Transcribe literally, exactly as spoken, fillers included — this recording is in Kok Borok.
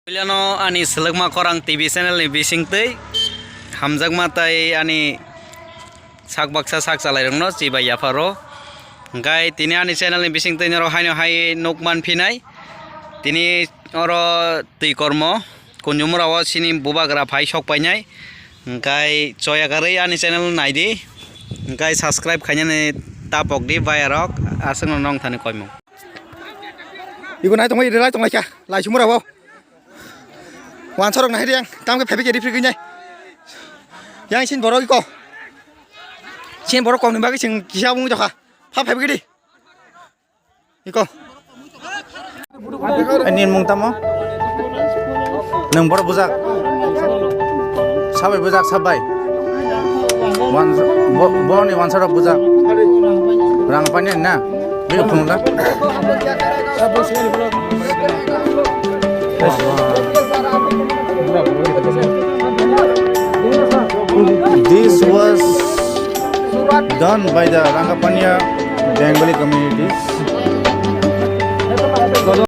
Puilano ani selekma Khorang T V channel ni bisingtwi hamjakma tai ani sak baksa sak chalairokno chibai yapharo. Hwnkhe tini ani channel ni bisingtwi norok haino hai nuk manphinai. Tini oro twi kormo Kunjumura o chini bubagra phai sok painai. Hwnkhe choya karwi ani channel naidi. Hwnkhe subscribe khainani tapok di bayarok, aswkno nong thani koimung. Ibo nai tongwi rwlai tonglaikha, laisumura bo. Wansa rok nahidi yang, tamke phaibi kedi phirgwi nai. Yang sin borok iko. Sin borok kokni bagwi sing kisa wng jokha. Pha phaibi kedi. Iko. Ani mung tamo? Nang borok bujak. Sabai bujak sabai. Wan bo-, boroni wansa rok bujak. Rang pani na. Bini phunukla. This was done by the Rangapania Bengali communities.